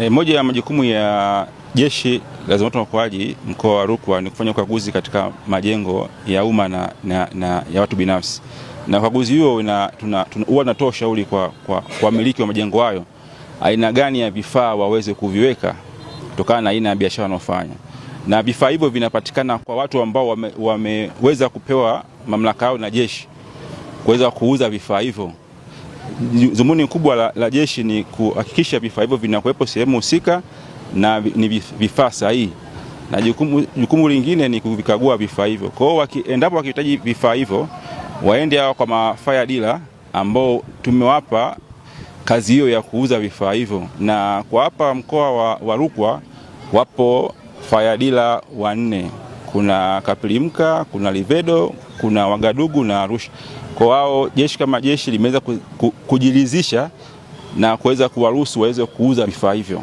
Moja ya majukumu ya Jeshi la Zimamoto na Uokoaji mkoa wa Rukwa ni kufanya ukaguzi katika majengo ya umma na ya watu binafsi, na ukaguzi huo huwa tunatoa ushauri kwa wamiliki wa majengo hayo aina gani ya vifaa waweze kuviweka kutokana na aina ya biashara wanaofanya, na vifaa hivyo vinapatikana kwa watu ambao wameweza kupewa mamlaka yao na jeshi kuweza kuuza vifaa hivyo. Dhumuni kubwa la jeshi ni kuhakikisha vifaa hivyo vinakuwepo sehemu husika na ni vifaa sahihi, na jukumu lingine ni kuvikagua vifaa hivyo. Kwa hiyo endapo wakihitaji vifaa hivyo waende hao kwa mafire dealer ambao tumewapa kazi hiyo ya kuuza vifaa hivyo, na kwa hapa mkoa wa Rukwa wapo fire dealer 4, kuna Kapilimka, kuna Livedo, kuna Wagadugu na Arusha. Kwa wao jeshi kama jeshi limeweza kujiridhisha na kuweza kuwaruhusu waweze kuuza vifaa hivyo.